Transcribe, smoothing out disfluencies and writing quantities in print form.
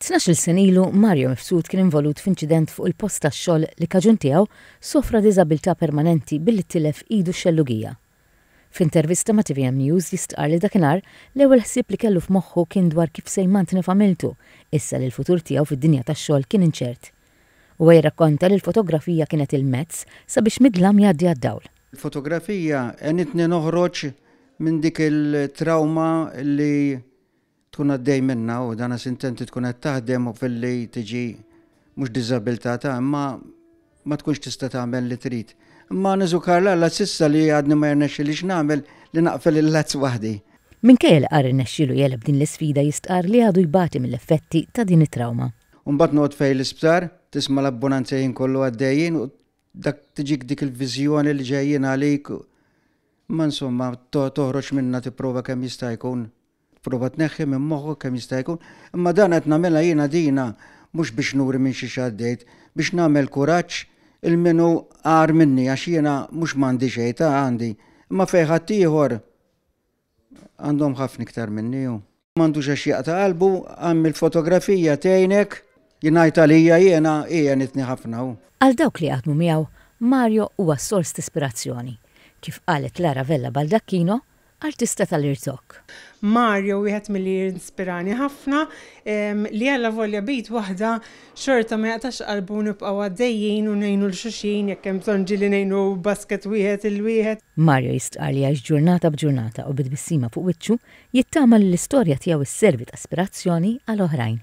12-il sena ilu Mario Mifsud kien involut f'inċident fuq il-post tax-xogħol li kaġun tiegħu sofra diżabilità permanenti billi tilef idu x-xellugija. F'intervista ma' tvm News jistqarr li dakinhar l-ewwel ħsieb li kellu f'moħħu kien dwar kif se jmantni familtu issa li l-futur tiegħu fid-dinja tax-xogħol kien inċert. Huwa jirrakkonta li l-fotografija kienet il-mezz sabiex mid-dlam jgħaddi għad-dawl. Il-fotografija għenitni noħroġ minn dik il-trawma li tkun għaddej minnha u dan għax tkun qed taħdem u filli tiġi mhux diżabilità ta' imma ma tkunx tista' tagħmel li trid. Imma niżukar l-Alla s'issa li għadni ma jirnexxilix nagħmel li naqfel il-lazz waħdi. Minkejja li qar irnexxielu jegħleb din l-isfida jistqarr li għadu jbati mill-effetti ta' din it-trawma. U mbagħad noqgħod fejn l-isptar, tisma' l-abbonanza jien kollu għaddejjin u dak tiġik dik il-viżjoni li ġejjin għalik. Ma insomma, toħroġ minna tipprova kemm jista' jkun. Prova tneħħi minn moħħok kemm jista' jkun. Imma dan qed nagħmilha jiena dina mhux biex nuri minn xiex għaddejt, biex nagħmel kuraġġ il min hu agħar minni għax jiena mhux m'għandi xejn ta' għandi. Imma fejn ħaddieħor għandhom ħafna iktar minni hu. M'għandux għax jaqta' qalbu, għammi l-fotografija tgħinek, jien ngħid għalija jiena hi għenitni ħafna hu. Għal dawk li jaħdmu miegħu, Mario huwa sors t'ispirazzjoni, kif qalet Lara Vella Baldacchino, artista tal-irtokk. Mario wieħed milli jinspirani ħafna, li allavolja b'id waħda xorta ma jaqtax qalbu u nibqgħu għaddejjin u ngħinu 'l xulxin jekk hemm bżonn ġieli ngħinu basket wieħed 'il wieħed. Mario jistqarr li jgħix ġurnata b'ġurnata u bi tbissima fuq wiċċu jittama li l-istorja tiegħu sservi ta' ispirazzjoni għal oħrajn.